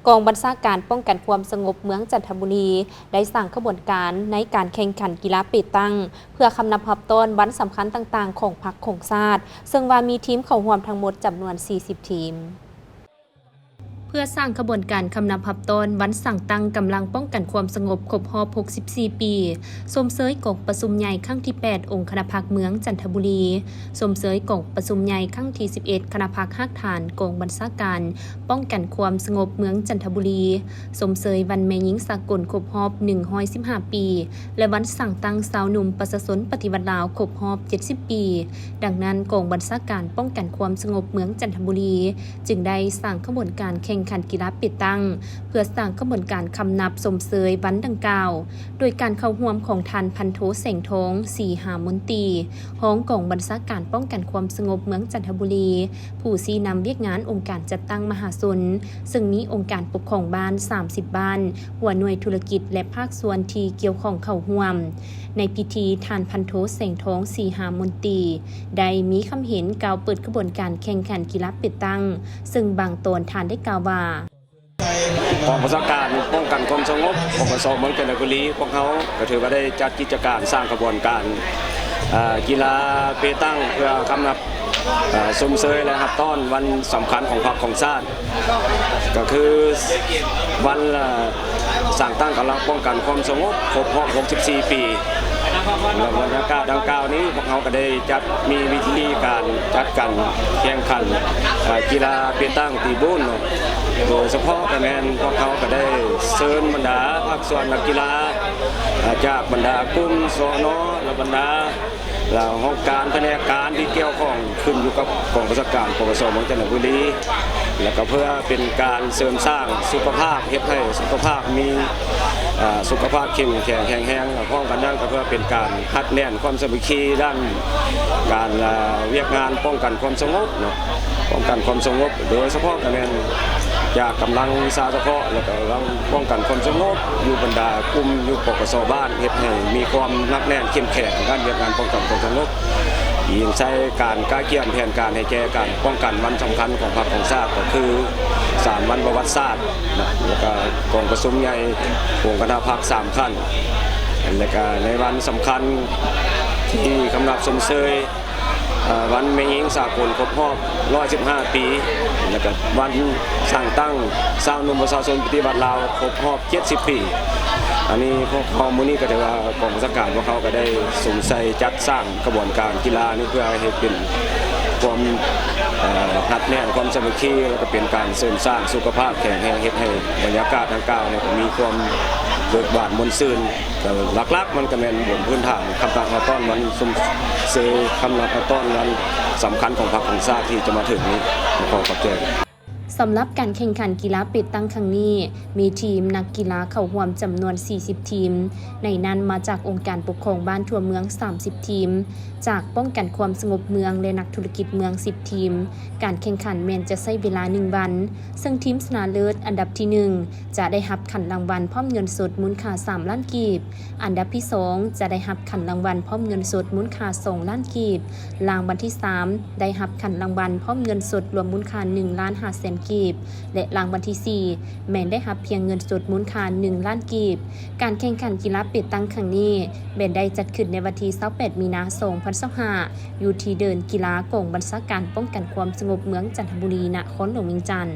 ກອງບັນຊາການປ້ອງກັນຄວາມສະຫງົບເມືອງຈັນທະບູລີ ໄດ້ສ້າງຂະບວນການໃນການແຂ່ງຂັນກິລາເປຕັງ ເພື່ອຄຳນັບຮັບຕ້ອນວັນສຳຄັນຕ່າງໆຂອງພັກຂອງຊາດ, ເຊິ່ງວ່າມີທີມເຂົ້າຮ່ວມທັງໝົດຈຳນວນສີ່ສິບທີມ. ເພື່ອສ້າງຂະບວນການຄຳນັບຮັບຕ້ອນວັນສ້າງຕັ້ງກຳລັງປ້ອງກັນຄວາມສະຫງົບຄົບຮອບຫົກສິບສີ່ປີ, ຊົມເຊີຍກອງປະຊຸມໃຫຍ່ຄັ້ງທີແປດ ອົງຄະນະພັກເມືອງຈັນທະບູລີ, ຊົມເຊີຍກອງປະຊຸມໃຫຍ່ຄັ້ງທີສິບເອັດ ຄະນະພັກຮາກຖານກອງບັນຊາການປ້ອງກັນຄວາມສະຫງົບເມືອງຈັນທະບູລີ, ຊົມເຊີຍວັນແມ່ຍິງສາກົນຄົບຮອບໜຶ່ງຮ້ອຍສິບຫ້າປີ ແລະ ວັນສ້າງຕັ້ງຊາວໜຸ່ມປະຊາຊົນປະຕິວັດລາວຄົບຮອບເຈັດສິບປີ. ດັ່ງນັ້ນ, ກອງບັນຊາການປ້ອງກັນຄວາມສະຫງົບເມືອງຈັນທະບູລີ ຈຶ່ງໄດ້ສ້າງຂະບວນການແຂ່ງຂັນກິລາເປຕັງ ເພື່ອສ້າງຂະບວນການຄຳນັບຊົມເຊີຍວັນດັ່ງກ່າວ, ໂດຍການເຂົ້າຮ່ວມຂອງທ່ານພັນໂທ ແສງທອງ ສີຫາມົນຕີ ຮອງກອງບັນຊາການປ້ອງກັນຄວາມສະຫງົບເມືອງຈັນທະບູລີ, ຜູ້ຊີ້ນຳວຽກງານອົງການຈັດຕັ້ງມະຫາຊົນ, ເຊິ່ງມີອົງການປົກຄອງບ້ານສາມສິບບ້ານ, ຫົວໜ່ວຍທຸລະກິດ ແລະ ພາກສ່ວນທີ່ກ່ຽວຂ້ອງເຂົ້າຮ່ວມ. ໃນພິທີ, ທ່ານພັນໂທ ແສງທອງ ສີຫາມົນຕີ ໄດ້ມີຄຳເຫັນກ່າວເປີດຂະບວນການແຂ່ງຂັນກິລາເປຕັງ, ເຊິ່ງບາງຕອນທ່ານໄດ້ກ່າວວ່າ ກອງບັນຊາການປ້ອງກັນຄວາມສະຫງົບ ປກສ ເມືອງຈັນທະບູລີ ພວກເຮົາກໍຖືວ່າໄດ້ຈັດກິດຈະການສ້າງຂະບວນການ ເອີ ກິລາເປຕັງ ເພື່ອຄຳນັບ ເອີ ຊົມເຊີຍ ແລະ ຮັບຕ້ອນວັນສຳຄັນຂອງພັກຂອງຊາດ ກໍຄືວັນ ເອີ ສ້າງຕັ້ງກຳລັງປ້ອງກັນຄວາມສະຫງົບຄົບຮອບຫົກສິບສີ່ປີ. ແລະ ບັນຍາກາດດັ່ງກ່າວນີ້ ພວກເຮົາກໍໄດ້ຈັດ ມີວິທີການຈັດການແຂ່ງຂັນ ເອີ ກິລາເປຕັງຕີບູນເນາະ, ໂດຍສະເພາະກໍແມ່ນພວກເຮົາກໍໄດ້ເຊີນບັນດາພາກສ່ວນນັກກິລາ ເອີ ຈາກບັນດາກຸ່ມ ສນ ແລະ ບັນດາ ແລະ ຫ້ອງການພະແນກການທີ່ກ່ຽວຂ້ອງ ຂຶ້ນຢູ່ກັບກອງບັນຊາການ ປກສ ເມືອງຈັນທະບູລີ ແລະ ກໍເພື່ອເປັນການເສີມສ້າງສຸຂະພາບ, ເຮັດໃຫ້ສຸຂະພາບມີ ເອີ ສຸຂະພາບເຂັ້ມແຂງແຂງແຮງ, ພ້ອມກັນນັ້ນກໍເພື່ອເປັນການຮັດແໜ້ນຄວາມສາມັກຄີດ້ານການ ເອີ ວຽກງານປ້ອງກັນຄວາມສະຫງົບເນາະ, ປ້ອງກັນຄວາມສະຫງົບ ໂດຍສະເພາະກໍແມ່ນຈາກກຳລັງວິຊາສະເພາະ ແລະ ກໍກຳລັງປ້ອງກັນຄວາມສະຫງົບຢູ່ບັນດາກຸ່ມຢູ່ ປກສ ບ້ານ ເຮັດໃຫ້ມີຄວາມໜັກແໜ້ນເຂັ້ມແຂງທາງດ້ານວຽກງານປ້ອງກັນຄວາມສະຫງົບ, ອີງໃສ່ການກະກຽມແຜນການໃຫ້ແກ່ການປ້ອງກັນວັນສຳຄັນຂອງພັກຂອງຊາດ ກໍຄືສາມວັນປະຫວັດສາດເນາະ, ແລ້ວກະກອງປະຊຸມໃຫຍ່ອົງຄະນະພັກສາມຂັ້ນ, ແລ້ວກະໃນວັນສຳຄັນທີ່ຄຳນັບຊົມເຊີຍ ເອີ ວັນແມ່ຍິງສາກົນຄົບຮອບຮ້ອຍສິບຫ້າປີ ແລ້ວກະວັນສ້າງຕັ້ງຊາວໜຸ່ມປະຊາຊົນປະຕິວັດລາວຄົບຮອບເຈັດສິບປີ. ອັນນີ້ພວກເຮົາມື້ນີ້ກໍຖືວ່າກອງບັນຊາການພວກເຮົາກໍໄດ້ສຸມໃສ່ຈັດສ້າງຂະບວນການກິລານີ້ ເພື່ອໃຫ້ເປັນຄວາມ ເອີ ຮັດແໜ້ນຄວາມສາມັກຄີ ແລ້ວກໍເປັນການເສີມສ້າງສຸຂະພາບແຂງແຮງ, ເຮັດໃຫ້ບັນຍາກາດດັ່ງກ່າວນີ້ກໍມີຄວາມເບີກບານມ່ວນຊື່ນ. ແຕ່ຫຼັກໆມັນກໍແມ່ນບົນພື້ນຖານຄຳນັບຮັບຕ້ອນວັນຊົມເຊີຍ, ຄຳນັບຮັບຕ້ອນວັນສຳຄັນຂອງພັກຂອງຊາດທີ່ຈະມາເຖິງນີ້. ຂໍຂອບໃຈ. ສຳລັບການແຂ່ງຂັນກິລາເປຕັງຄັ້ງນີ້, ມີທີມນັກກິລາເຂົ້າຮ່ວມຈຳນວນສີ່ສິບທີມ, ໃນນັ້ນມາຈາກອົງການປົກຄອງບ້ານທົ່ວເມືອງສາມສິບທີມ, ຈາກປ້ອງກັນຄວາມສະຫງົບເມືອງ ແລະ ນັກທຸລະກິດເມືອງສິບທີມ. ການແຂ່ງຂັນແມ່ນຈະໃຊ້ເວລາໜຶ່ງວັນ, ເຊິ່ງທີມຊະນະເລີດອັນດັບທີໜຶ່ງ ຈະໄດ້ຮັບຂັນລາງວັນພ້ອມເງິນສົດມູນຄ່າສາມລ້ານກີບ, ອັນດັບທີສອງ ຈະໄດ້ຮັບຂັນລາງວັນພ້ອມເງິນສົດມູນຄ່າສອງລ້ານກີບ, ລາງວັນທີສາມ ໄດ້ຮັບຂັນລາງວັນພ້ອມເງິນສົດລວມມູນຄ່າໜຶ່ງລ້ານຫ້າແສນກີບ ແລະ ລາງວັນທີສີ່ ແມ່ນໄດ້ຮັບພຽງເງິນສົດມູນຄ່າໜຶ່ງລ້ານກີບ. ການແຂ່ງຂັນກິລາເປຕັງຄັ້ງນີ້ ແມ່ນໄດ້ຈັດຂຶ້ນໃນວັນທີຊາວແປດ ມີນາ ສອງພັນຊາວຫ້າ ຢູ່ທີ່ເດີ່ນກິລາກອງບັນຊາການປ້ອງກັນຄວາມສະຫງົບເມືອງຈັນທະບູລີ ນະຄອນຫຼວງວຽງຈັນ.